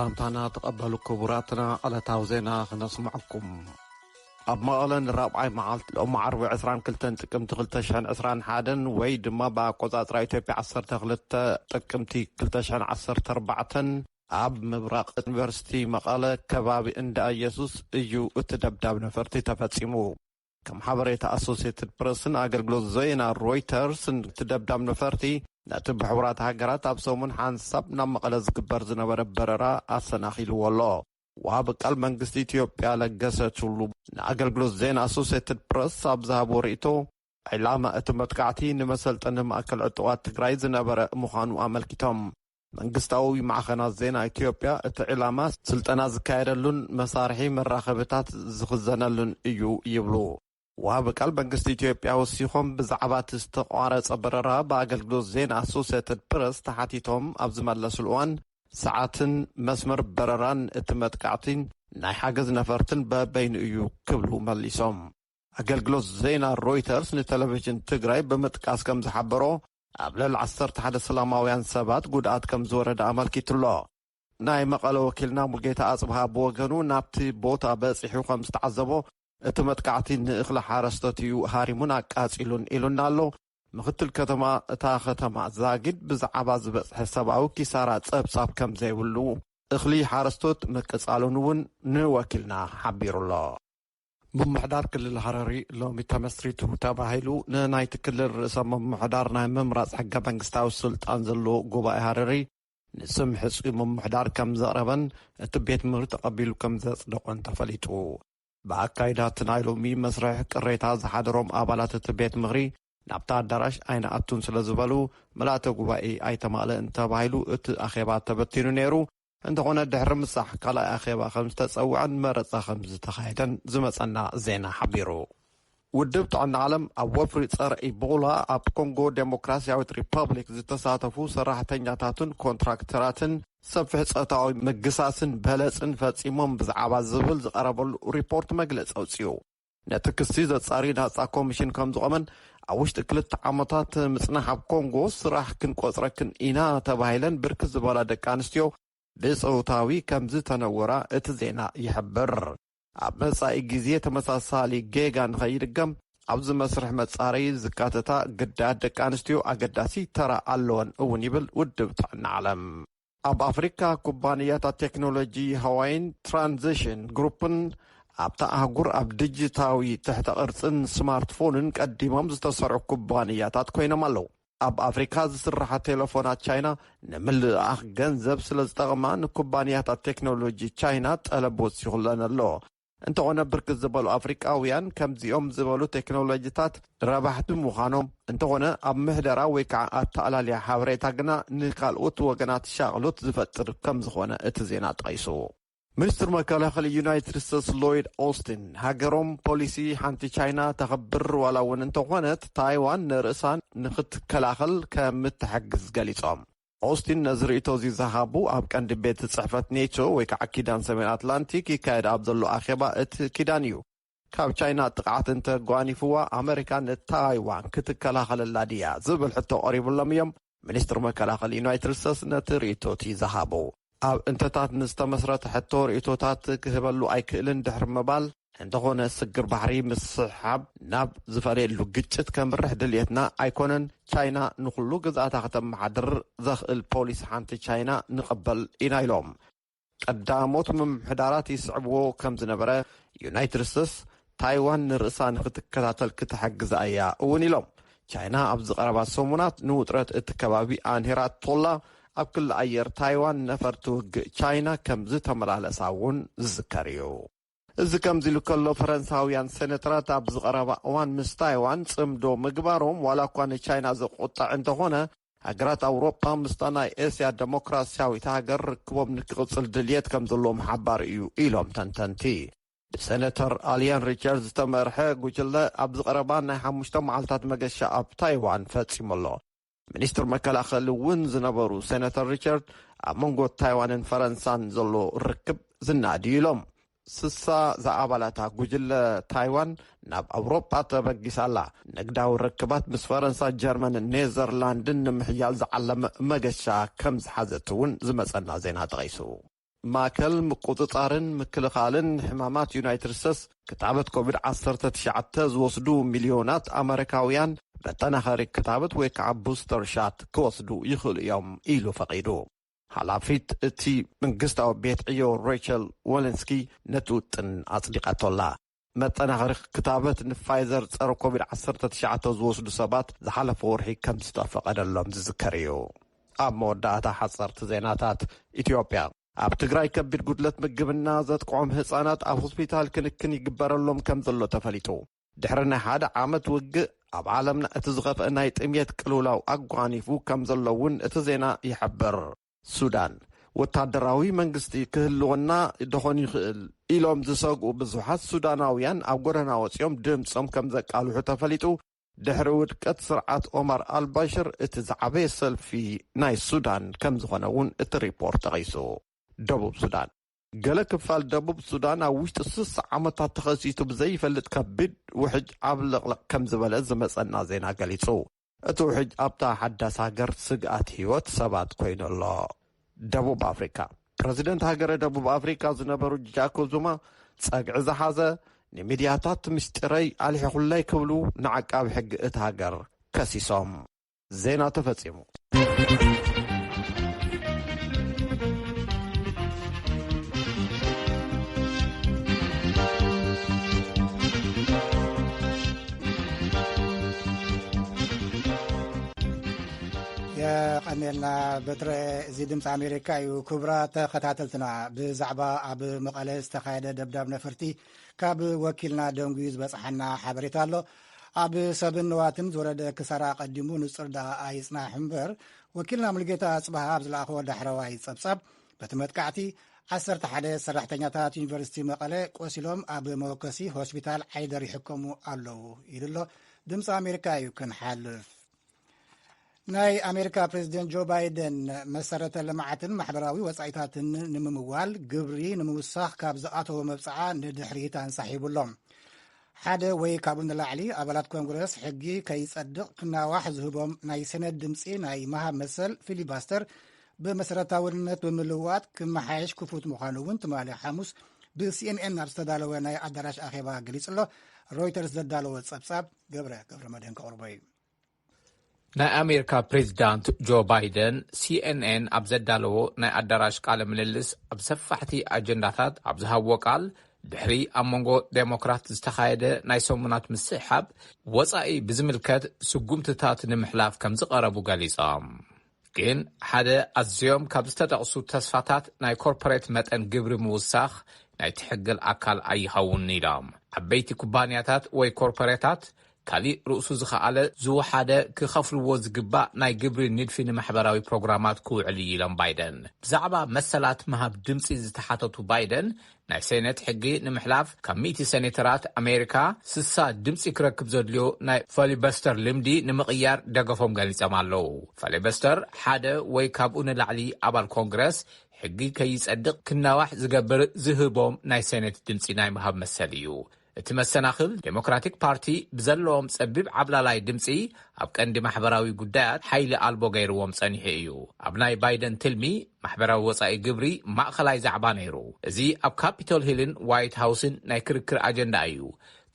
ሰላምታና ተቐበሉ ክቡራትና፣ ዕለታዊ ዜና ክነስምዐኩም። ኣብ መቐለ ንራብዓይ መዓልቲ ሎሚ ዓርቢ ዕስራን ክልተን ጥቅምቲ ክልተ ሽሕን ዕስራን ሓደን ወይ ድማ ብኣቆጻጽራ ኢትዮጵያ ዓሰርተ ክልተ ጥቅምቲ ክልተ ሽሕን ዓሰርተ ኣርባዕተን ኣብ ምብራቕ ዩኒቨርሲቲ መቐለ ከባቢ እንዳ ኢየሱስ እዩ እቲ ደብዳብ ነፈርቲ ተፈጺሙ። ከም ሓበሬታ ኣሶሲየትድ ፕረስን ኣገልግሎት ዜና ሮይተርስን፣ እቲ ደብዳብ ነፈርቲ ነቲ ብሕቡራት ሃገራት ኣብ ሰሙን ሓንሳብ ናብ መቐለ ዝግበር ዝነበረ በረራ ኣሰናኺልዎ ኣሎ። ወሃቢ ቃል መንግስቲ ኢትዮጵያ ለገሰ ቱሉ ንኣገልግሎት ዜና ኣሶሲየትድ ፕረስ ኣብ ዝሃቦ ርእይቶ፣ ዕላማ እቲ መጥቃዕቲ ንመሰልጠኒ ማእከል ዕጡቓት ትግራይ ዝነበረ ምዃኑ ኣመልኪቶም። መንግስታዊ ማዕኸናት ዜና ኢትዮጵያ፣ እቲ ዕላማ ስልጠና ዝካየደሉን መሳርሒ መራኸብታት ዝኽዘነሉን እዩ ይብሉ። ወሃቢ ቃል መንግስቲ ኢትዮጵያ ወሲኾም፣ ብዛዕባ እቲ ዝተቋረጸ በረራ ብኣገልግሎት ዜና ኣሶሲየትድ ፕረስ ተሓቲቶም ኣብ ዝመለሱሉ እዋን፣ ሰዓትን መስመር በረራን እቲ መጥቃዕቲን ናይ ሓገዝ ነፈርትን በበይኑ እዩ ክብሉ መሊሶም። ኣገልግሎት ዜና ሮይተርስ ንቴሌቪዥን ትግራይ ብምጥቃስ ከም ዝሓበሮ፣ ኣብ ልዕሊ ዓሰርተ ሓደ ሰላማውያን ሰባት ጉድኣት ከም ዝወረደ ኣመልኪቱ ኣሎ። ናይ መቐለ ወኪልና ሙልጌታ ኣጽብሃ ብወገኑ ናብቲ ቦታ በጺሑ ከም ዝተዓዘቦ፣ እቲ መጥቃዕቲ ንእኽሊ ሓረስቶት እዩ ሃሪሙን ኣቃጺሉን ኢሉና ኣሎ። ምኽትል ከተማ እታ ከተማ ዛጊድ ብዛዕባ ዝበጽሐ ሰብኣዊ ኪሳራ ጸብጻብ ከም ዘይብሉ፣ እኽሊ ሓረስቶት ምቅጻሉን እውን ንወኪልና ሓቢሩ ኣሎ። ምምሕዳር ክልል ሃረሪ ሎሚ ተመስሪቱ ተባሂሉ ንናይቲ ክልል ርእሰ ምምሕዳር ናይ ምምራጽ ሕገ መንግስታዊ ስልጣን ዘለዎ ጉባኤ ሃረሪ ንስም ሕጹይ ምምሕዳር ከም ዘቕረበን እቲ ቤት ምኽሪ ተቐቢሉ ከም ዘጽደቖን ተፈሊጡ። ብኣካይዳ እቲ ናይ ሎሚ መስርሕ ቅሬታ ዝሓደሮም ኣባላት እቲ ቤት ምኽሪ ናብታ ኣዳራሽ ኣይንኣቱን ስለ ዝበሉ፣ ምልኣተ ጉባኤ ኣይተማልእን ተባሂሉ እቲ ኣኼባ ተበቲኑ ነይሩ። እንተኾነ፣ ድሕሪ ምሳሕ ካልኣይ ኣኼባ ከም ዝተጸውዐን መረጻ ከም ዝተኻየደን ዝመጸና ዜና ሓቢሩ። ውድብ ጥዕና ዓለም ኣብ ወፍሪ ጸረ ኢቦላ ኣብ ኮንጎ ዴሞክራሲያዊት ሪፐብሊክ ዝተሳተፉ ሰራሕተኛታትን ኮንትራክተራትን ሰፊሕ ጾታዊ ምግሳስን በለጽን ፈጺሞም ብዛዕባ ዝብል ዝቐረበሉ ሪፖርት መግለጺ ኣውጺኡ። ነቲ ክሲ ዘጻሪ ናጻ ኮሚሽን ከም ዝቖመን ኣብ ውሽጢ ክልተ ዓመታት ምጽናሕ ኣብ ኮንጎ ስራሕ ክንቆጽረክን ኢና ተባሂለን ብርክት ዝበላ ደቂ ኣንስትዮ ብጾታዊ ከም ዝተነወራ እቲ ዜና ይሕብር። ኣብ መጻኢ ግዜ ተመሳሳሊ ጌጋ ንኸይድገም ኣብዚ መስርሕ መጻረዪ ዝካተታ ግዳያት ደቂ ኣንስትዮ ኣገዳሲ ተራ ኣለወን እውን ይብል ውድብ ጥዕና ዓለም። ኣብ ኣፍሪካ ኩባንያታት ቴክኖሎጂ ሃዋይን ትራንዚሽን ግሩፕን ኣብታ ኣህጉር ኣብ ዲጂታዊ ትሕተ ቅርጽን ስማርትፎንን ቀዲሞም ዝተሰርዑ ኩባንያታት ኮይኖም ኣለዉ። ኣብ ኣፍሪካ ዝስርሓ ቴሌፎናት ቻይና ንምልኣኽ ገንዘብ ስለ ዝጠቕማ ንኩባንያታት ቴክኖሎጂ ቻይና ጠለብ ወሲኹለን ኣሎ። እንተኾነ ብርክት ዝበሉ ኣፍሪቃውያን ከምዚኦም ዝበሉ ቴክኖሎጂታት ረባሕቲ ምዃኖም፣ እንተኾነ ኣብ ምሕደራ ወይ ከዓ ኣተኣላልያ ሓበሬታ ግና ንካልኦት ወገናት ሻቕሎት ዝፈጥር ከም ዝኾነ እቲ ዜና ጠቒሱ። ሚኒስትር መከላኸሊ ዩናይትድ ስቴትስ ሎይድ ኦስቲን ሃገሮም ፖሊሲ ሓንቲ ቻይና ተኸብር ዋላ እውን እንተኾነት ታይዋን ንርእሳ ንኽትከላኸል ከም እትሕግዝ ገሊጾም። ኦስቲን ነዚ ርእይቶ እዚ ዝሃቡ ኣብ ቀንዲ ቤት ጽሕፈት ኔቶ ወይ ከዓ ኪዳን ሰሜን ኣትላንቲክ ይካየድ ኣብ ዘሎ ኣኼባ እቲ ኪዳን እዩ። ካብ ቻይና ጥቕዓት እንተጓኒፍዋ ኣመሪካ ንታይዋን ክትከላኸለላ ድያ ዝብል ሕቶ ቀሪቡሎም እዮም። ሚኒስትር መከላኸሊ ዩናይትድ ስቴትስ ነቲ ርእይቶ እቲ ዝሃቡ ኣብ እንተታት ንዝተመስረተ ሕቶ ርእይቶታት ክህበሉ ኣይክእልን ድሕሪ ምባል፣ እንተኾነ ስግር ባሕሪ ምስሓብ ናብ ዝፈለየሉ ግጭት ከምርሕ ድልየትና ኣይኮነን። ቻይና ንኹሉ ግዝኣታ ከተመሓድር ዘኽእል ፖሊሲ ሓንቲ ቻይና ንቐበል ኢና ኢሎም። ቀዳሞት ምምሕዳራት ይስዕብዎ ከም ዝነበረ ዩናይትድ ስቴትስ ታይዋን ንርእሳ ንክትከታተል ክትሕግዛ እያ እውን ኢሎም። ቻይና ኣብዚ ቀረባ ሰሙናት ንውጥረት እቲ ከባቢ ኣንሂራቶላ ኣብ ክሊ ኣየር ታይዋን ነፈርቲ ውግእ ቻይና ከም ዝተመላለሳ እውን ዝዝከር እዩ። እዚ ከምዚ ኢሉ ከሎ፣ ፈረንሳውያን ሴኔተራት ኣብ ዝቐረባ እዋን ምስ ታይዋን ጽምዶ ምግባሮም ዋላ እኳ ንቻይና ዘቆጥዕ እንተኾነ፣ ሃገራት ኣውሮጳ ምስታ ናይ ኤስያ ደሞክራሲያዊት ሃገር ርክቦም ንክቕጽል ድልየት ከም ዘለዎም ሓባር እዩ ኢሎም ተንተንቲ። ብሴኔተር ኣልያን ሪቻርድ ዝተመርሐ ጉጅለ ኣብ ዝቐረባ ናይ ሓሙሽተ መዓልታት መገሻ ኣብ ታይዋን ፈጺሙ ኣሎ። ሚኒስትር መከላኸሊ እውን ዝነበሩ ሴነተር ሪቻርድ ኣብ መንጎ ታይዋንን ፈረንሳን ዘሎ ርክብ ዝናድ እዩ ኢሎም። ስሳ ዝኣባላታ ጉጅለ ታይዋን ናብ ኣውሮጳ ተበጊሳ ኣላ። ንግዳዊ ርክባት ምስ ፈረንሳ፣ ጀርመንን ኔዘርላንድን ንምሕያል ዝዓለመ መገሻ ከም ዝሓዘት እውን ዝመጸና ዜና ጠቒሱ። ማእከል ምቁጽጻርን ምክልኻልን ሕማማት ዩናይትድ ስቴትስ፣ ክታበት ኮቪድ ዓሰርተ ትሽዓተ ዝወስዱ ሚልዮናት ኣመሪካውያን መጠናኸሪ ክታበት ወይ ከዓ ቡስተር ሻት ክወስዱ ይኽእሉ እዮም ኢሉ ፈቒዱ። ሓላፊት እቲ መንግስታዊ ቤት ዕዮ ሬቸል ወለንስኪ ነቲ ውጥን ኣጽዲቓቶላ። መጠናኸሪ ክታበት ንፋይዘር ጸረ ኮቪድ ዓሰርተ ትሽዓተ ዝወስዱ ሰባት ዝሓለፈ ወርሒ ከም ዝተፈቐደሎም ዝዝከር እዩ። ኣብ መወዳእታ ሓጸርቲ ዜናታት፣ ኢትዮጵያ። ኣብ ትግራይ ከቢድ ጉድለት ምግብና ዘጥቅዖም ህጻናት ኣብ ሆስፒታል ክንክን ይግበረሎም ከም ዘሎ ተፈሊጡ። ድሕሪ ናይ ሓደ ዓመት ውግእ ኣብ ዓለምና እቲ ዝኸፍአ ናይ ጥምየት ቅልውላው ኣጓኒፉ ከም ዘሎ እውን እቲ ዜና ይሕብር። ሱዳን። ወታደራዊ መንግስቲ ክህልወና ደኾን ይኽእል ኢሎም ዝሰግኡ ብዙሓት ሱዳናውያን ኣብ ጎደና ወፂኦም ድምፆም ከም ዘቃልሑ ተፈሊጡ። ድሕሪ ውድቀት ስርዓት ኦማር ኣልባሽር እቲ ዝዓበየ ሰልፊ ናይ ሱዳን ከም ዝኾነ እውን እቲ ሪፖርት ጠቒሱ። ደቡብ ሱዳን። ገለ ክፋል ደቡብ ሱዳን ኣብ ውሽጢ ስሳ ዓመታት ተኸሲቱ ብዘይፈልጥ ከቢድ ውሕጅ ዓብለቕለቕ ከም ዝበለ ዝመጸና ዜና ገሊጹ። እቲ ውሕጅ ኣብታ ሓዳስ ሃገር ስግኣት ህይወት ሰባት ኮይኑ ኣሎ። ደቡብ ኣፍሪካ። ፕረዚደንት ሃገረ ደቡብ ኣፍሪካ ዝነበሩ ጃኮብ ዙማ ጸግዒ ዝሓዘ ንሚድያታት ምስጢረይ ኣልሒኹለይ ክብሉ ንዓቃቢ ሕጊ እታ ሃገር ከሲሶም። ዜና ተፈጺሙ። የቐኔልና። በትረ፣ እዚ ድምፂ ኣሜሪካ እዩ። ክቡራት ተኸታተልትና፣ ብዛዕባ ኣብ መቐለ ዝተኻየደ ደብዳብ ነፈርቲ ካብ ወኪልና ደንጉዩ ዝበፅሓና ሓበሬታ ኣሎ። ኣብ ሰብን ንዋትን ዝወረደ ክሳራ ኣቐዲሙ ንፁር ደኣ ኣይፅናሕ እምበር፣ ወኪልና ሙሉጌታ ኣፅብሃ ኣብ ዝለኣኸዎ ዳሕረዋይ ፀብፃብ፣ በቲ መጥቃዕቲ ዓሰርተ ሓደ ሰራሕተኛታት ዩኒቨርሲቲ መቐለ ቆሲሎም ኣብ መወከሲ ሆስፒታል ዓይደር ይሕከሙ ኣለዉ ኢሉ ኣሎ። ድምፂ ኣሜሪካ እዩ ክንሓልፍ። ናይ ኣሜሪካ ፕሬዚደንት ጆ ባይደን መሰረተ ልምዓትን ማሕበራዊ ወጻኢታትን ንምምዋል ግብሪ ንምውሳኽ ካብ ዝኣተዎ መብጽዓ ንድሕሪት ኣንሳሒቡ ኣሎ። ሓደ ወይ ካብኡ ንላዕሊ ኣባላት ኮንግረስ ሕጊ ከይጸድቕ ክናዋሕ ዝህቦም ናይ ሰነድ ድምጺ ናይ ምሃብ መሰል ፊሊባስተር ብመሰረታውነት ብምልዋጥ ክመሓየሽ ክፉት ምዃኑ እውን ትማሊ ሓሙስ ብሲኤንኤን ኣብ ዝተዳለወ ናይ ኣዳራሽ ኣኼባ ገሊጹ ኣሎ። ሮይተርስ ዘዳለወ ጸብጻብ ገብረ ገብረ መድህን ከቕርቦ እዩ። ናይ ኣሜሪካ ፕሬዚዳንት ጆ ባይደን ሲኤንኤን ኣብ ዘዳለዎ ናይ ኣዳራሽ ቃለ ምልልስ ኣብ ሰፋሕቲ ኣጀንዳታት ኣብ ዝሃብዎ ቃል፣ ድሕሪ ኣብ መንጎ ዴሞክራት ዝተኻየደ ናይ ሰሙናት ምስሕሓብ ወጻኢ ብዝምልከት ስጉምትታት ንምሕላፍ ከም ዝቐረቡ ገሊጾም። ግን ሓደ ኣዝዮም ካብ ዝተጠቕሱ ተስፋታት ናይ ኮርፖሬት መጠን ግብሪ ምውሳኽ ናይቲ ሕግል ኣካል ኣይኸውን ኢሎም። ዓበይቲ ኩባንያታት ወይ ኮርፖሬታት ካሊእ ርእሱ ዝኸኣለ ዝወሓደ ክኸፍልዎ ዝግባእ ናይ ግብሪ ንድፊ ንማሕበራዊ ፕሮግራማት ክውዕል እዩ ኢሎም ባይደን። ብዛዕባ መሰላት ምሃብ ድምፂ ዝተሓተቱ ባይደን፣ ናይ ሴኔት ሕጊ ንምሕላፍ ካብ ሚእቲ ሴኔተራት ኣሜሪካ ስሳ ድምፂ ክረክብ ዘድልዮ ናይ ፋሊበስተር ልምዲ ንምቕያር ደገፎም ገሊፆም ኣለዉ። ፋሊበስተር ሓደ ወይ ካብኡ ንላዕሊ ኣባል ኮንግረስ ሕጊ ከይጸድቕ ክናዋሕ ዝገብር ዝህቦም ናይ ሴኔት ድምፂ ናይ ምሃብ መሰል እዩ። እቲ መሰናኽል ዴሞክራቲክ ፓርቲ ብዘለዎም ጸቢብ ዓብላላይ ድምፂ ኣብ ቀንዲ ማሕበራዊ ጉዳያት ሓይሊ ኣልቦ ገይርዎም ጸኒሑ እዩ። ኣብ ናይ ባይደን ትልሚ ማሕበራዊ ወጻኢ ግብሪ ማእኸላይ ዛዕባ ነይሩ። እዚ ኣብ ካፒቶል ሂልን ዋይት ሃውስን ናይ ክርክር ኣጀንዳ እዩ።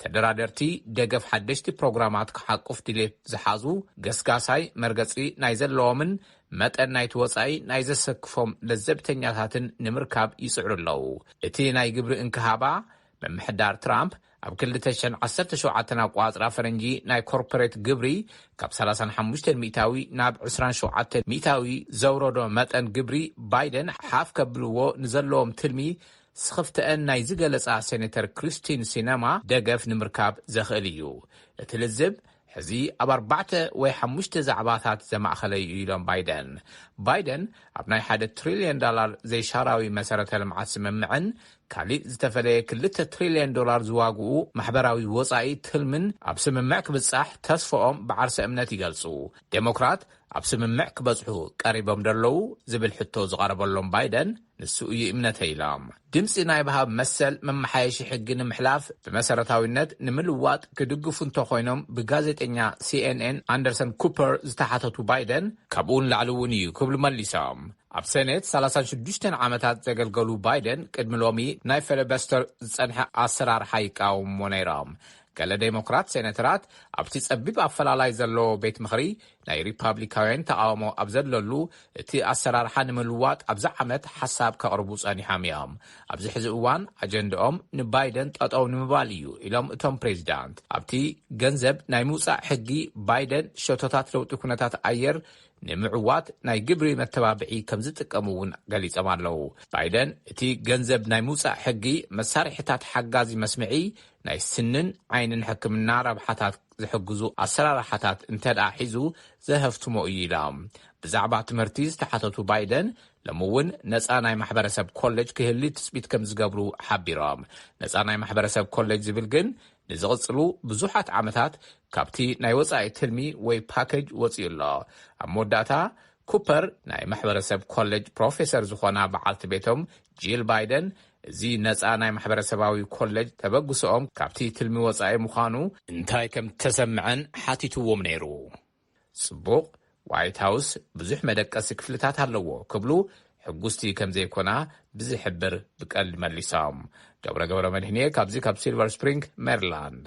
ተደራደርቲ ደገፍ ሓደሽቲ ፕሮግራማት ክሓቁፍ ድሌት ዝሓዙ ገስጋሳይ መርገጺ ናይ ዘለዎምን መጠን ናይቲ ወጻኢ ናይ ዘሰክፎም ለዘብተኛታትን ንምርካብ ይጽዕሩ ኣለዉ። እቲ ናይ ግብሪ እንክሃባ ምምሕዳር ትራምፕ ኣብ ክልተ ሽሕን ዓሰርተ ሸውዓተን ኣቋጽራ ፈረንጂ ናይ ኮርፖሬት ግብሪ ካብ ሰላሳን ሓሙሽተን ሚእታዊ ናብ ዕስራን ሸውዓተን ሚእታዊ ዘውረዶ መጠን ግብሪ ባይደን ሓፍ ከብልዎ ንዘለዎም ትልሚ ስኽፍተአን ናይ ዝገለጻ ሴኔተር ክሪስቲን ሲነማ ደገፍ ንምርካብ ዘኽእል እዩ። እቲ ልዝብ ሕዚ ኣብ ኣርባዕተ ወይ ሓሙሽተ ዛዕባታት ዘማእኸለ እዩ ኢሎም ባይደን። ባይደን ኣብ ናይ ሓደ ትሪልዮን ዳላር ዘይሻራዊ መሰረተ ልምዓት ስምምዕን ካሊእ ዝተፈለየ ክልተ ትሪልዮን ዶላር ዝዋግኡ ማሕበራዊ ወጻኢ ትልምን ኣብ ስምምዕ ክብጻሕ ተስፈኦም ብዓርሰ እምነት ይገልጹ። ዴሞክራት ኣብ ስምምዕ ክበጽሑ ቀሪቦም ደለዉ ዝብል ሕቶ ዝቐረበሎም ባይደን ንሱ እዩ እምነተ ኢሎም። ድምፂ ናይ ምሃብ መሰል መመሓየሺ ሕጊ ንምሕላፍ ብመሰረታዊነት ንምልዋጥ ክድግፉ እንተኾይኖም ብጋዜጠኛ ሲኤንኤን ኣንደርሰን ኩፐር ዝተሓተቱ ባይደን ካብኡ ንላዕሊ እውን እዩ ክብሉ መሊሶም። ኣብ ሰኔት ሰላሳን ሽዱሽተን ዓመታት ዘገልገሉ ባይደን ቅድሚ ሎሚ ናይ ፈለበስተር ዝጸንሐ ኣሰራርሓ ይቃወምዎ ነይሮም። ገለ ዴሞክራት ሴኔተራት ኣብቲ ጸቢብ ኣፈላላይ ዘለዎ ቤት ምኽሪ ናይ ሪፓብሊካውያን ተቓውሞ ኣብ ዘለሉ እቲ ኣሰራርሓ ንምልዋጥ ኣብዚ ዓመት ሓሳብ ከቕርቡ ጸኒሖም እዮም። ኣብዚ ሕዚ እዋን ኣጀንድኦም ንባይደን ጠጠው ንምባል እዩ ኢሎም እቶም ፕሬዚዳንት። ኣብቲ ገንዘብ ናይ ምውጻእ ሕጊ ባይደን ሸቶታት ለውጢ ኩነታት ኣየር ንምዕዋት ናይ ግብሪ መተባብዒ ከም ዝጥቀሙ እውን ገሊጾም ኣለዉ። ባይደን እቲ ገንዘብ ናይ ምውጻእ ሕጊ መሳርሒታት ሓጋዚ መስምዒ ናይ ስንን ዓይንን ሕክምና ረብሓታት ዝሕግዙ ኣሰራርሓታት እንተ ደኣ ሒዙ ዘሀፍትሞ እዩ ኢሎም። ብዛዕባ ትምህርቲ ዝተሓተቱ ባይደን ሎሚ እውን ነጻ ናይ ማሕበረሰብ ኮሌጅ ክህሊ ትጽቢት ከም ዝገብሩ ሓቢሮም። ነጻ ናይ ማሕበረሰብ ኮሌጅ ዝብል ግን ንዝቕጽሉ ብዙሓት ዓመታት ካብቲ ናይ ወጻኢ ትልሚ ወይ ፓኬጅ ወጺኡ ኣሎ። ኣብ መወዳእታ ኩፐር ናይ ማሕበረሰብ ኮሌጅ ፕሮፌሰር ዝኾና በዓልቲ ቤቶም ጂል ባይደን እዚ ነጻ ናይ ማሕበረሰባዊ ኮሌጅ ተበግሶኦም ካብቲ ትልሚ ወጻኢ ምዃኑ እንታይ ከም ተሰምዐን ሓቲትዎም ነይሩ። ጽቡቕ፣ ዋይት ሃውስ ብዙሕ መደቀሲ ክፍልታት ኣለዎ ክብሉ ሕጉስቲ ከም ዘይኮና ብዝሕብር ብቀልድ መሊሶም። ገብረ ገብረ መድህንየ ካብዚ ካብ ሲልቨር ስፕሪንግ ሜሪላንድ።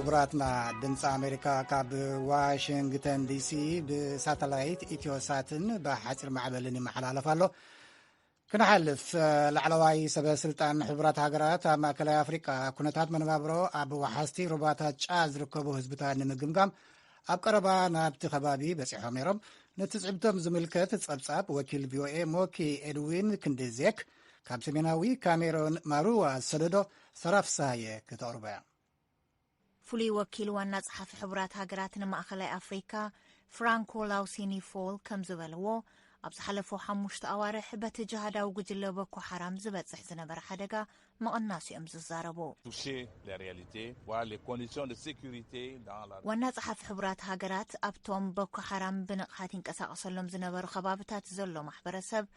ክቡራትና፣ ድምፂ ኣሜሪካ ካብ ዋሽንግተን ዲሲ ብሳተላይት ኢትዮሳትን ብሓፂር ማዕበልን ይመሓላለፍ ኣሎ። ክንሓልፍ፣ ላዕለዋይ ሰበ ስልጣን ሕቡራት ሃገራት ኣብ ማእከላይ ኣፍሪቃ ኩነታት መነባብሮ ኣብ ወሓዝቲ ሩባታት ጫድ ዝርከቡ ህዝብታት ንምግምጋም ኣብ ቀረባ ናብቲ ከባቢ በጺሖም ነይሮም። ንትጽብቶም ዝምልከት ጸብጻብ ወኪል ቪኦኤ ሞኪ ኤድዊን ክንድዜክ ካብ ሰሜናዊ ካሜሮን ማሩዋ ዝሰደዶ ሰራፍሳየ ክተቕርቦ እያ። ፍሉይ ወኪል ዋና ጸሓፊ ሕቡራት ሃገራት ንማእከላይ ኣፍሪካ ፍራንኮ ላውሲኒ ፎል ከም ዝበልዎ፣ ኣብ ዝሓለፈ ሓሙሽተ ኣዋርሕ በቲ ጅሃዳዊ ጉጅለ ቦኮ ሓራም ዝበጽሕ ዝነበረ ሓደጋ ምቕናሱ እዮም ዝዛረቡ። ዋና ጸሓፊ ሕቡራት ሃገራት ኣብቶም ቦኮ ሓራም ብንቕሓት ይንቀሳቐሰሎም ዝነበሩ ከባብታት ዘሎ ማሕበረሰብ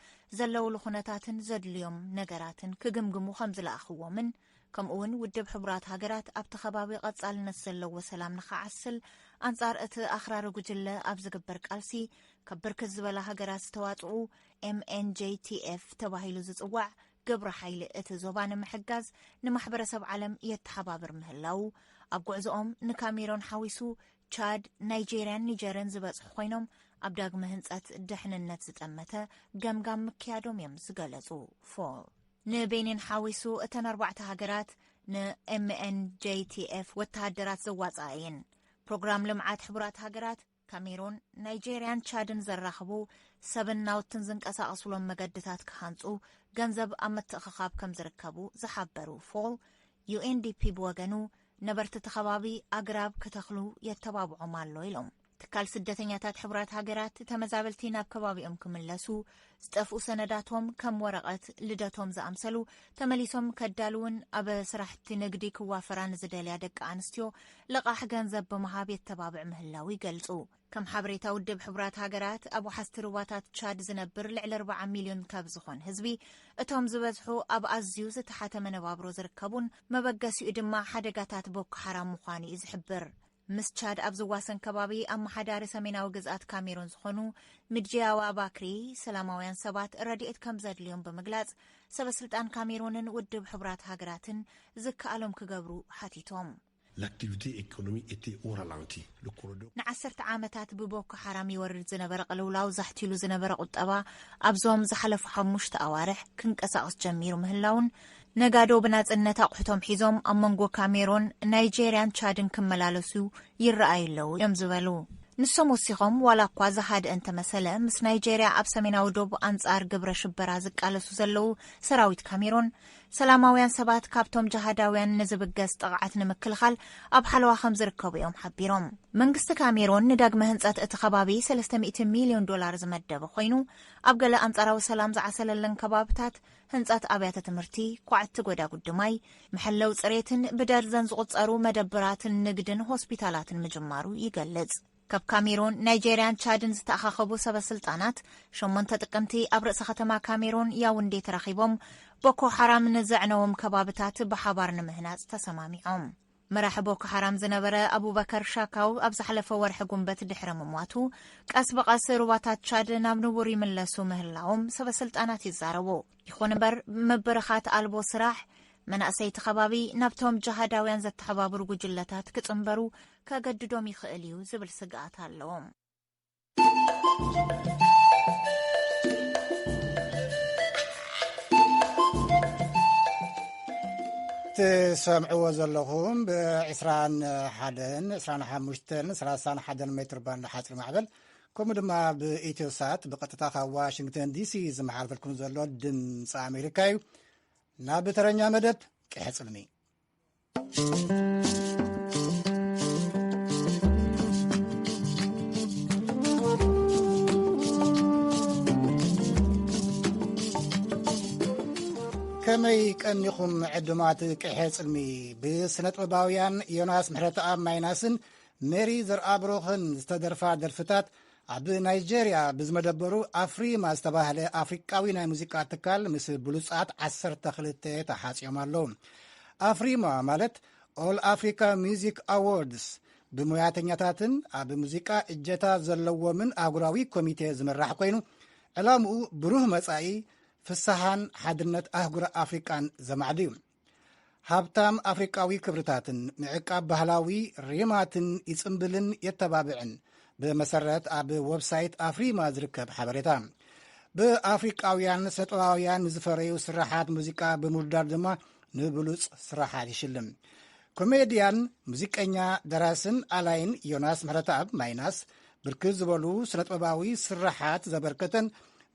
ዘለውሉ ኩነታትን ዘድልዮም ነገራትን ክግምግሙ ከም ዝለኣኽዎምን ከምኡውን ውድብ ሕቡራት ሃገራት ኣብቲ ከባቢ ቀጻልነት ዘለዎ ሰላም ንኸዓስል ኣንጻር እቲ ኣኽራሪ ጉጅለ ኣብ ዝግበር ቃልሲ ካብ ብርክት ዝበላ ሃገራት ዝተዋጽኡ M N J T F ተባሂሉ ዝጽዋዕ ግብረ ሓይሊ እቲ ዞባ ንምሕጋዝ ንማሕበረሰብ ዓለም የተሓባብር ምህላዉ ኣብ ጉዕዞኦም ንካሜሮን ሓዊሱ ቻድ፣ ናይጄርያን ኒጀርን ዝበጽሑ ኮይኖም ኣብ ዳግመ ህንጸት ድሕንነት ዝጠመተ ገምጋም ምክያዶም እዮም ዝገለጹ። ፎል ንቤኒን ሓዊሱ እተን ኣርባዕተ ሃገራት ን M N J T F ወተሃደራት ዘዋፅኣ እየን። ፕሮግራም ልምዓት ሕቡራት ሃገራት ካሜሩን፣ ናይጄርያን ቻድን ዘራኽቡ ሰብን ናውትን ዝንቀሳቐሱሎም መገድታት ክሃንፁ ገንዘብ ኣብ ምትእኽኻብ ከም ዝርከቡ ዝሓበሩ ፎል፣ U N D P ብወገኑ ነበርቲ እቲ ከባቢ ኣግራብ ክተኽሉ የተባብዖም ኣሎ ኢሎም። ትካል ስደተኛታት ሕቡራት ሃገራት ተመዛበልቲ ናብ ከባቢኦም ክምለሱ ዝጠፍኡ ሰነዳቶም ከም ወረቐት ልደቶም ዝኣምሰሉ ተመሊሶም ከዳልውን ኣብ ስራሕቲ ንግዲ ክዋፈራ ንዝደልያ ደቂ ኣንስትዮ ልቓሕ ገንዘብ ብምሃብ የተባብዕ ምህላው ይገልጹ። ከም ሓበሬታ ውድብ ሕቡራት ሃገራት ኣብ ወሓዝቲ ሩባታት ቻድ ዝነብር ልዕሊ ኣርባዓ ሚልዮን ካብ ዝኾን ህዝቢ እቶም ዝበዝሑ ኣብ ኣዝዩ ዝተሓተ መነባብሮ ዝርከቡን መበገሲኡ ድማ ሓደጋታት ቦኮ ሓራም ምዃኑ እዩ ዝሕብር። ምስ ቻድ ኣብ ዝዋሰን ከባቢ ኣመሓዳሪ ሰሜናዊ ግዝኣት ካሜሩን ዝኾኑ ሚድጂያዋ ባክሪ ሰላማውያን ሰባት ረድኤት ከም ዘድልዮም ብምግላጽ ሰበ ስልጣን ካሜሩንን ውድብ ሕቡራት ሃገራትን ዝከኣሎም ክገብሩ ሓቲቶም። L'activité économique était au ralenti. Le corridor ንዓሰርተ ዓመታት ብቦኮ ሓራም ይወርድ ዝነበረ ቅልውላው ዛሕቲሉ ዝነበረ ቁጠባ ኣብዞም ዝሓለፉ ሓሙሽተ ኣዋርሕ ክንቀሳቐስ ጀሚሩ ምህላውን ነጋዶ ብናጽነት ኣቑሑቶም ሒዞም ኣብ መንጎ ካሜሮን፣ ናይጄርያን ቻድን ክመላለሱ ይረኣዩ ኣለዉ እዮም ዝበሉ። ንሶም ወሲኾም ዋላ እኳ ዝሃድአ እንተመሰለ ምስ ናይጄርያ ኣብ ሰሜናዊ ዶብ ኣንጻር ግብረ ሽበራ ዝቃለሱ ዘለዉ ሰራዊት ካሜሮን ሰላማውያን ሰባት ካብቶም ጅሃዳውያን ንዝብገስ ጥቕዓት ንምክልኻል ኣብ ሓለዋ ከም ዝርከቡ እዮም ሓቢሮም። መንግስቲ ካሜሮን ንዳግመ ህንጸት እቲ ከባቢ ሰለስተ ሚእቲ ሚልዮን ዶላር ዝመደበ ኮይኑ ኣብ ገለ ኣንጻራዊ ሰላም ዝዓሰለለን ከባብታት ህንጸት ኣብያተ ትምህርቲ፣ ኳዕቲ ጎዳጉዲ ማይ፣ መሐለዊ ጽሬትን ብደርዘን ዝቑጸሩ መደብራትን ንግድን ሆስፒታላትን ምጅማሩ ይገልጽ። ካብ ካሜሩን፣ ናይጄርያን ቻድን ዝተኣኻኸቡ ሰበ ስልጣናት፣ ሸሞንተ ጥቅምቲ ኣብ ርእሰ ከተማ ካሜሩን ያውንዴ ተራኺቦም፣ ቦኮ ሓራም ንዘዕነዎም ከባብታት ብሓባር ንምህናጽ ተሰማሚዖም። መራሒ ቦኮ ሓራም ዝነበረ ኣቡበከር ሻካው ኣብ ዝሓለፈ ወርሒ ጉንበት ድሕሪ ምሟቱ፣ ቀስ ብቐስ ሩባታት ቻድ ናብ ንቡር ይምለሱ ምህላዎም ሰበ ስልጣናት ይዛረቡ። ይኹን እምበር፣ ምብርኻት ኣልቦ ስራሕ፣ መናእሰይቲ ከባቢ ናብቶም ጅሃዳውያን ዘተሓባብሩ ጉጅለታት ክጽንበሩ ከገድዶም ይኽእል እዩ ዝብል ስግኣት ኣለዎም። ትሰምዕዎ ዘለኹም ብ21፣ 25፣ 31 ሜትር ባንድ ሓፂር ማዕበል፣ ከምኡ ድማ ብኢትዮ ሳት ብቐጥታ ካብ ዋሽንግተን ዲሲ ዝመሓልፈልኩም ዘሎ ድምፂ ኣሜሪካ እዩ። ናብ ተረኛ መደብ ቅሐ ፅልሚ። ከመይ ቀኒኹም ዕዱማት ቅሐ ጽልሚ? ብስነ ጥበባውያን ዮናስ ምሕረተኣብ ማይናስን ሜሪ ዘርኣብሩኽን ዝተደርፋ ደርፍታት ኣብ ናይጄርያ ብዝመደበሩ ኣፍሪማ ዝተባህለ ኣፍሪቃዊ ናይ ሙዚቃ ትካል ምስ ብሉጻት ዓሰርተ ክልተ ተሓጽዮም ኣለዉ። ኣፍሪማ ማለት ኦል ኣፍሪካ ሚዚክ ኣዎርድስ ብሙያተኛታትን ኣብ ሙዚቃ እጀታ ዘለዎምን ኣህጉራዊ ኮሚቴ ዝምራሕ ኮይኑ፣ ዕላምኡ ብሩህ መጻኢ፣ ፍስሓን ሓድነት ኣህጉረ ኣፍሪቃን ዘማዕዱ እዩ። ሃብታም ኣፍሪቃዊ ክብርታትን ምዕቃብ ባህላዊ ሪማትን ይጽምብልን የተባብዕን፣ ብመሰረት ኣብ ወብሳይት ኣፍሪማ ዝርከብ ሓበሬታ። ብኣፍሪቃውያን ስነጥበባውያን ንዝፈረዩ ስራሓት ሙዚቃ ብምውዳድ ድማ ንብሉጽ ስራሓት ይሽልም። ኮሜድያን፣ ሙዚቀኛ፣ ደራስን ኣላይን ዮናስ ምሕረተኣብ ማይናስ ብርክት ዝበሉ ስነጥበባዊ ስራሓት ዘበርከተን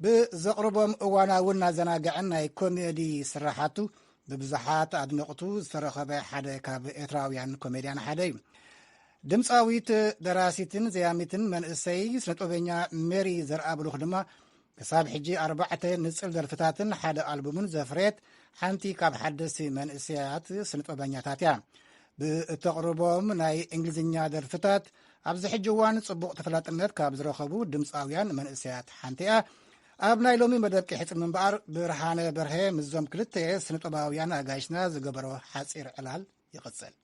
ብዘቕርቦም እዋናውን ኣዘናግዕን ናይ ኮሜዲ ስራሓቱ ብብዙሓት ኣድነቕቱ ዝተረኸበ ሓደ ካብ ኤርትራውያን ኮሜድያን ሓደ እዩ። ድምፃዊት፣ ደራሲትን ዘያሚትን መንእሰይ ስነጥበበኛ ሜሪ ዘርኣብሩኽ ድማ ክሳብ ሕጂ ኣርባዕተ ንጽል ደርፍታትን ሓደ ኣልቡምን ዘፍረየት ሓንቲ ካብ ሓደስቲ መንእሰያት ስነጥበበኛታት እያ። ብእተቕርቦም ናይ እንግሊዝኛ ደርፍታት ኣብዚ ሕጂ እዋን ጽቡቕ ተፈላጥነት ካብ ዝረኸቡ ድምፃውያን መንእሰያት ሓንቲ እያ። ኣብ ናይ ሎሚ መደብ ቅሕጽ ምንባር ብርሃነ በርሀ ምስዞም ክልተ ስነጥበባውያን ኣጋይሽና ዝገበሮ ሓጺር ዕላል ይቕጽል።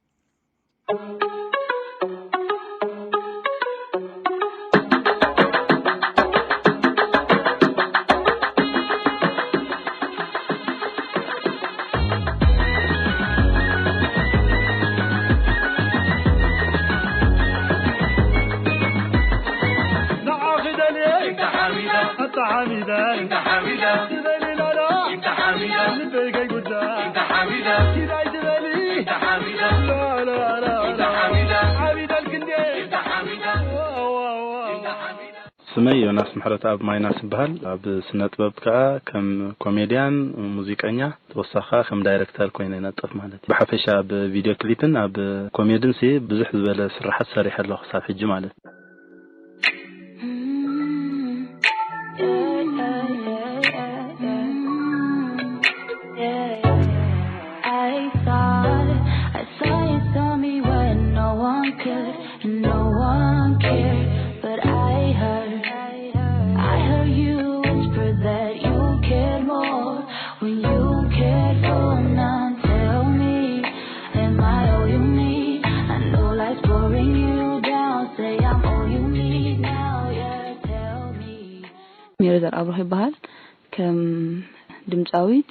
ስመይ ዮናስ ምሕረተኣብ ማይናስ ይበሃል። ኣብ ስነ ጥበብ ከኣ ከም ኮሜድያን፣ ሙዚቀኛ፣ ተወሳኺ ከኣ ከም ዳይረክተር ኮይነ ይነጥፍ ማለት እዩ። ብሓፈሻ ኣብ ቪድዮ ክሊፕን ኣብ ኮሜድን ሲ ብዙሕ ዝበለ ስራሓት ሰሪሐ ኣለኹ ክሳብ ሕጂ ማለት እዩ። ሜሪ ዘርኣብሩኽ ይበሃል። ከም ድምፃዊት፣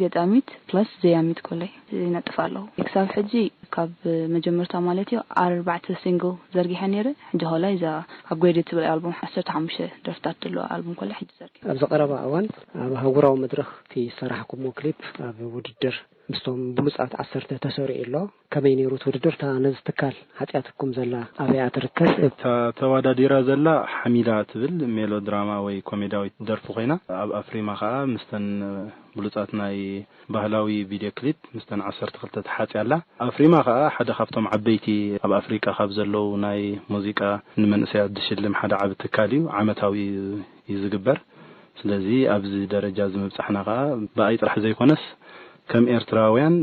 ገጣሚት ፕላስ ዘያሚት ኮለይ ይነጥፍ ኣለኹ። ክሳብ ሕጂ ካብ መጀመርታ ማለት እዩ ኣርባዕተ ሲንግል ዘርጊሐ ነይረ። ሕጂ ኮላይ እዛ ኣፕግሬድድ ትብል ኣልቡም ዓሰርተ ሓሙሽተ ደርፍታት ዘለዎ ኣልቡም ኮለይ ሕጂ ዘርጊሐ። ኣብዚ ቀረባ እዋን ኣብ ኣህጉራዊ መድረኽ እቲ ዝሰራሕኩሞ ክሊፕ ኣብ ውድድር ምስቶም ብሉጻት ዓሰርተ ተሰሪዑ ኣሎ። ከመይ ነይሩ እቲ ውድድር? እታ ነዚ ትካል ሓጺኣትኩም ዘላ ኣበይ እያ ትርከብ? እታ ተወዳዲራ ዘላ ሓሚዳ ትብል ሜሎድራማ ወይ ኮሜድያዊት ደርፊ ኮይና፣ ኣብ ኣፍሪማ ከኣ ምስተን ብሉጻት ናይ ባህላዊ ቪድዮ ክሊፕ ምስተን ዓሰርተ ክልተ ተሓጽያ ኣላ። ኣፍሪማ ከኣ ሓደ ካብቶም ዓበይቲ ኣብ ኣፍሪቃ ካብ ዘለዉ ናይ ሙዚቃ ንመንእሰያት ዝሽልም ሓደ ዓቢ ትካል እዩ። ዓመታዊ እዩ ዝግበር። ስለዚ ኣብዚ ደረጃ እዚ ምብጻሕና ከኣ ብኣይ ጥራሕ ዘይኮነስ ከም ኤርትራውያን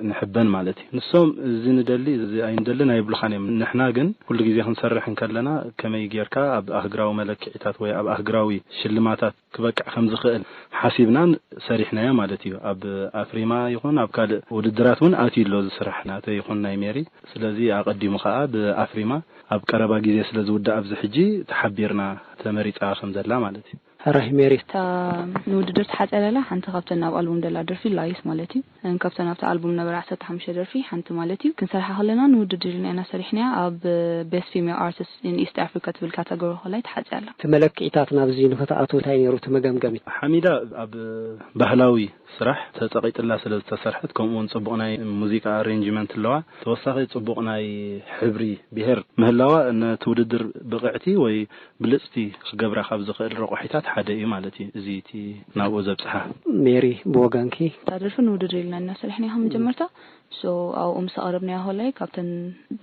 ንሕበን ማለት እዩ። ንሶም እዚ ንደሊ፣ እዚ ኣይንደልን ኣይብሉኻን እዮም። ንሕና ግን ኩሉ ግዜ ክንሰርሕ እንከለና፣ ከመይ ጌርካ ኣብ ኣህግራዊ መለክዒታት ወይ ኣብ ኣህግራዊ ሽልማታት ክበቅዕ ከም ዝኽእል ሓሲብናን ሰሪሕናዮ ማለት እዩ። ኣብ ኣፍሪማ ይኹን ኣብ ካልእ ውድድራት እውን ኣትዩ ኣሎ እዚ ስራሕ፣ ናተይ ይኹን ናይ ሜሪ። ስለዚ ኣቐዲሙ ከኣ ብኣፍሪማ ኣብ ቀረባ ግዜ ስለ ዝውዳእ ኣብዚ ሕጂ ተሓቢርና፣ ተመሪጻ ከም ዘላ ማለት እዩ። ሕራይ ሜሪ። እታ ንውድድር ተሓጽያ ዘላ ሓንቲ ካብተን ኣብ ኣልቡም ዘላ ደርፊ ላይስ ማለት እዩ። እን ካብተን ኣብቲ ኣልቡም ነበራ ዓሰርተ ሓሙሽተ ደርፊ ሓንቲ ማለት እዩ። ክንሰርሓ ከለና ንውድድር ኢልና ኢና ሰሪሕናያ። ኣብ ቤስት ፊሜል ኣርቲስት ኢን ኢስት ኣፍሪካ ትብል ካተጎሪ ከላይ ተሓጽያ ኣላ። እቲ መለክዒታት ናብዚ ንክትኣትው እንታይ ነይሩ እቲ መገምገሚ? ሓሚዳ ኣብ ባህላዊ ስራሕ ተጸቒጥላ ስለ ዝተሰርሐት፣ ከምኡ እውን ጽቡቕ ናይ ሙዚቃ ኣሬንጅመንት ኣለዋ። ተወሳኺ ጽቡቕ ናይ ሕብሪ ብሄር ምህላዋ ነቲ ውድድር ብቕዕቲ ወይ ብልጽቲ ክገብራ ካብ ዝኽእል ረቑሒታት ሓደ እዩ ማለት እዩ። እዚ እቲ ናብኡ ዘብጽሓ። ሜሪ፣ ብወገንኪ? እታ ደርፊ ንውድድር ኢልና ኢና ሰሪሕናያ ካብ መጀመርታ። ሶ ኣብኡ ምስ ኣቕረብናያ ከላይ ካብተን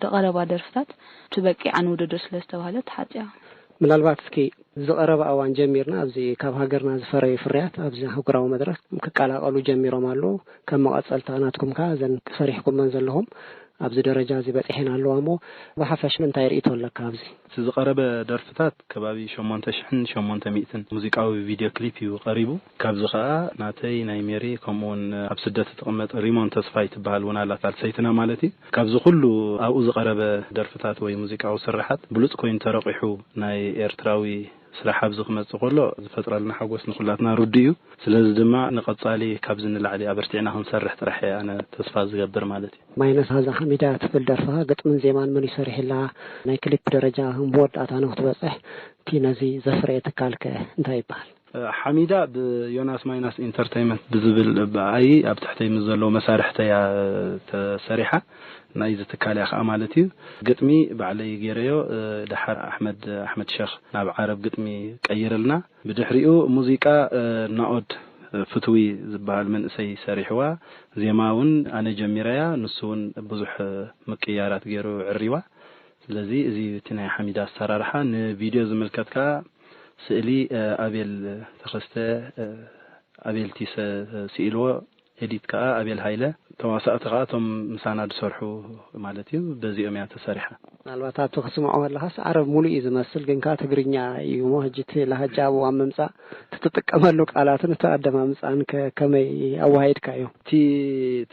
ዝቐረባ ደርፍታት ትበቂዓ ንውድድር ስለ ዝተባህለት ተሓጽያ። ምናልባት እስኪ ዝቐረበ እዋን ጀሚርና ኣብዚ ካብ ሃገርና ዝፈረዩ ፍርያት ኣብዚ ኣህጉራዊ መድረኽ ክቀላቐሉ ጀሚሮም ኣለዉ። ከም መቐጸልታ ናትኩም ከኣ እዘን ሰሪሕኩመን ዘለኹም ኣብዚ ደረጃ እዚ በጺሐን ኣለዋ እሞ ብሓፈሽ እንታይ ርእይቶ ኣለካ ኣብዚ? እቲ ዝቐረበ ደርፍታት ከባቢ ሸሞንተ ሽሕን ሸሞንተ ሚእትን ሙዚቃዊ ቪድዮ ክሊፕ እዩ ቀሪቡ። ካብዚ ከኣ ናተይ፣ ናይ ሜሪ፣ ከምኡውን ኣብ ስደት እትቕመጥ ሪሞን ተስፋይ ትበሃል እውን ኣላ፣ ሳልሰይትና ማለት እዩ። ካብዚ ኩሉ ኣብኡ ዝቐረበ ደርፍታት ወይ ሙዚቃዊ ስርሓት ብሉጽ ኮይኑ ተረቂሑ ናይ ኤርትራዊ ስራሕ ኣብዚ ክመጽእ ከሎ ዝፈጥረልና ሓጎስ ንኹላትና ርዱእ እዩ። ስለዚ ድማ ንቐጻሊ ካብዚ ንላዕሊ ኣበርቲዕና ክንሰርሕ ጥራሕ እየ ኣነ ተስፋ ዝገብር ማለት እዩ። ማይነስ ሃዛ ሓሚዳ ትብል ደርፍኻ ግጥምን ዜማን መን እዩ ሰሪሕላ? ናይ ክሊፕ ደረጃ መወዳእታ ንክትበጽሕ እቲ ነዚ ዘፍረየ ትካልከ እንታይ ይበሃል? ሓሚዳ ብዮናስ ማይናስ ኢንተርተይመንት ብዝብል ብኣይ ኣብ ትሕተይ ምስ ዘለዉ መሳርሕተይ እያ ተሰሪሓ። ናይዚ ትካል እያ ከዓ ማለት እዩ። ግጥሚ ባዕለይ ገይረዮ። ደሓር ኣሕመድ ኣሕመድ ሸኽ ናብ ዓረብ ግጥሚ ቀይርልና። ብድሕሪኡ ሙዚቃ ናኦድ ፍትዊ ዝበሃል መንእሰይ ሰሪሕዋ። ዜማ እውን ኣነ ጀሚረያ፣ ንሱ እውን ብዙሕ ምቅያራት ገይሩ ዕሪዋ። ስለዚ እዚ እቲ ናይ ሓሚዳ ኣሰራርሓ። ንቪድዮ ዝምልከት ከዓ ስእሊ ኣቤል ተኸስተ፣ ኣቤል ቲሰ ስኢልዎ፣ ኤዲት ከዓ ኣቤል ሃይለ፣ ተዋሳእቲ ከዓ እቶም ምሳና ዝሰርሑ ማለት እዩ። በዚኦም እያ ተሰሪሓ። ምናልባት ኣብቲ ክስምዖ ከለኻስ ዓረብ ሙሉእ እዩ ዝመስል፣ ግን ከዓ ትግርኛ እዩ እሞ፣ ሕጂ እቲ ላህጃ ኣብኡ ኣብ ምምፃእ እቲ ትጥቀመሉ ቃላትን እቲ ኣደማምፃን ከ ከመይ ኣወሃሂድካዮ? እቲ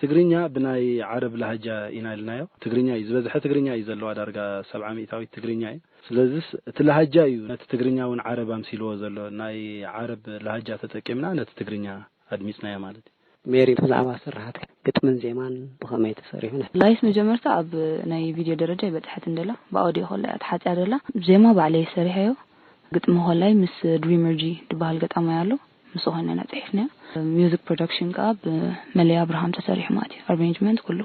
ትግርኛ ብናይ ዓረብ ላህጃ ኢና ኢልናዮ። ትግርኛ እዩ ዝበዝሐ፣ ትግርኛ እዩ ዘለዋ፣ ዳርጋ ሰብዓ ሚእታዊት ትግርኛ እዩ። ስለዚስ እቲ ላህጃ እዩ ነቲ ትግርኛ እውን ዓረብ ኣምሲልዎ ዘሎ። ናይ ዓረብ ላህጃ ተጠቂምና ነቲ ትግርኛ ኣድሚፅናዮ ማለት እዩ። ሜሪ፣ ብዛዕባ ስርሓት ግጥምን ዜማን ብኸመይ ተሰሪሑ? ላይስ መጀመርታ ኣብ ናይ ቪድዮ ደረጃ ይበጽሐት እንደላ፣ ብኣውዲዮ ከላ እያ ተሓጽያ ደላ። ዜማ ባዕለይ ሰሪሐዮ። ግጥሚ ከላይ ምስ ድሪመር ጂ ዝበሃል ገጣማይ ኣሎ፣ ምስ ዝኾነ ኢና ጽሒፍናዮ። ሚውዚክ ፕሮዳክሽን ከኣ ብመለይ ኣብርሃም ተሰሪሑ ማለት እዩ። ኣሬንጅመንት ኩሉ።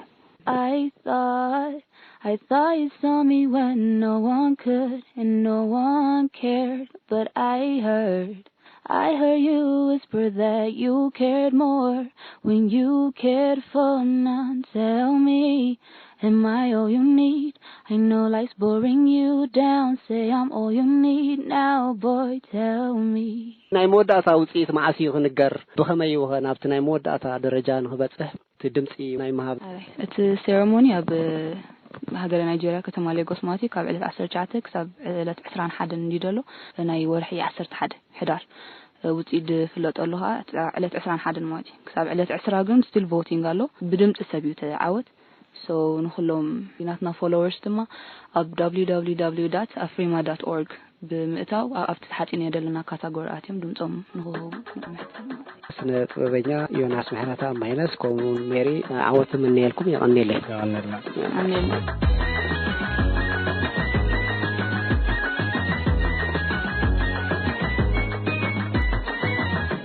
I thought, I thought you saw me when no one could and no one cared, but I heard, I heard you whisper that you cared more when you cared for none. Tell me, am I all you need? I know life's boring you down. Say I'm all you need now, boy, tell me. ናይ መወዳእታ ውፅኢት መዓስ እዩ ክንገር? ብኸመይ እዩ ኸ ናብቲ ናይ መወዳእታ ደረጃ ንኽበፅሕ እቲ ድምፂ ናይ ምሃብ? ኣይ፣ እቲ ሴረሞኒ ኣብ ሃገረ ናይጄርያ ከተማ ሌጎስ ማለት እዩ። ካብ ዕለት ዓሰርተ ትሽዓተ ክሳብ ዕለት ዕስራን ሓደን እንዲ ዘሎ ናይ ወርሒ ዓሰርተ ሓደ ሕዳር ውፅኢት ዝፍለጠሉ ከዓ ዕለት ዕስራን ሓደን ማለት እዩ። ክሳብ ዕለት ዕስራ ግን ስቲል ቮቲንግ ኣሎ። ብድምፂ ሰብ እዩ ተዓወት። ሶ ንኩሎም ናትና ፎሎወርስ ድማ ኣብ www ኣፍሪማ ዳት ኦርግ ብምእታው ኣብቲ ተሓፂናዮ ዘለና ካታጎሪ ኣትዮም ድምፆም ንክህቡ ንሕተት። ስነ ጥበበኛ ዮናስ ምሕረተኣብ ማይነስ ከምኡ እውን ሜሪ ዓወት እምነየልኩም። የቐንየለይ። የቐንየልና። ኣሜን።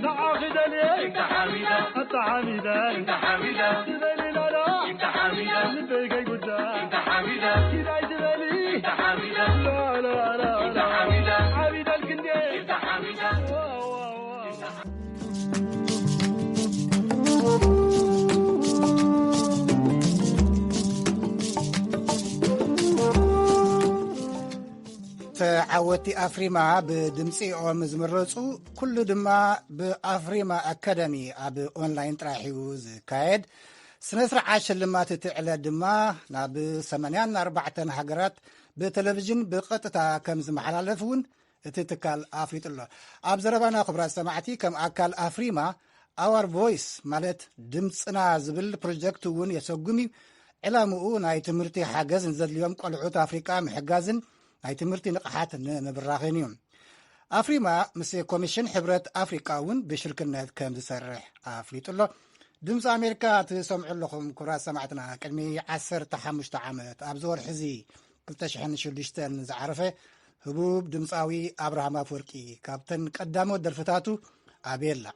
ንዓኺ ደልየ እንተ ሓሚዳ፣ እንተ ሓሚዳ፣ እንተ ሓሚዳ፣ ትበሊ ላላ፣ እንተ ሓሚዳ፣ ልበይ ከይጉዳ፣ እንተ ሓሚዳ፣ ኪዳይ ትበሊ፣ እንተ ሓሚዳ፣ ላላ፣ ላላ፣ እንተ ሓሚዳ፣ ሓሚዳ ልክንዴ፣ እንተ ሓሚዳ፣ ዋ፣ ዋ፣ ዋ። ወቲ ኣፍሪማ ብድምፂኦም ዝምረፁ፣ ኩሉ ድማ ብኣፍሪማ ኣካዳሚ ኣብ ኦንላይን ጥራሕ እዩ ዝካየድ። ስነ ስርዓት ሽልማት እቲ ዕለት ድማ ናብ ሰማንያን ኣርባዕተን ሃገራት ብቴሌቪዥን ብቐጥታ ከም ዝመሓላለፍ እውን እቲ ትካል ኣፍሊጡ ኣሎ። ኣብ ዘረባና ክቡራት ሰማዕቲ፣ ከም ኣካል ኣፍሪማ ኣዋር ቮይስ ማለት ድምፅና ዝብል ፕሮጀክት እውን የሰጉም እዩ። ዕላምኡ ናይ ትምህርቲ ሓገዝ ንዘድልዮም ቆልዑት ኣፍሪቃ ምሕጋዝን ናይ ትምህርቲ ንቕሓት ንምብራኽን እዩ። ኣፍሪማ ምስ ኮሚሽን ሕብረት ኣፍሪቃ እውን ብሽርክነት ከም ዝሰርሕ ኣፍሊጡ ኣሎ። ድምፂ ኣሜሪካ ትሰምዑ ኣለኹም ክቡራት ሰማዕትና። ቅድሚ ዓሰርተ ሓሙሽተ ዓመት ኣብዚ ወርሒ እዚ ክልተ ሽሕን ሽዱሽተን ዝዓረፈ ህቡብ ድምፃዊ ኣብርሃም ኣፍወርቂ ካብተን ቀዳሞት ደርፍታቱ ኣቤላ።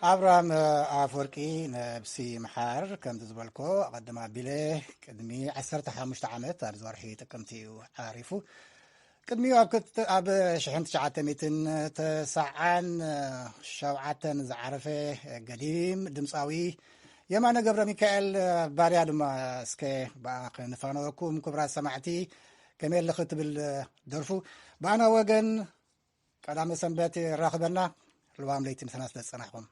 ኣብርሃም ኣፍወርቂ፣ ነብሲ ምሓር፣ ከምቲ ዝበልኮ ኣቐድም ኣቢለ ቅድሚ ዓሰርተ ሓሙሽተ ዓመት ኣብዚ ወርሒ ጥቅምቲ እዩ ዓሪፉ። ቅድሚኡ ኣብ ክልተ- ኣብ ሽሕን ትሽዓተ ሚእትን ተስዓን ሸውዓተን ዝዓረፈ ገዲም ድምፃዊ የማነ ገብረ ሚካኤል ባርያ ድማ እስከ ብኣ ክንፋነወኩም። ክቡራት ሰማዕቲ፣ ከመይ ኣለኺ ትብል ደርፉ ብኣና ወገን ቀዳመ ሰንበት የራኽበና። ልዋም ለይቲ ምሳና ስለ ዝጸናሕኩም።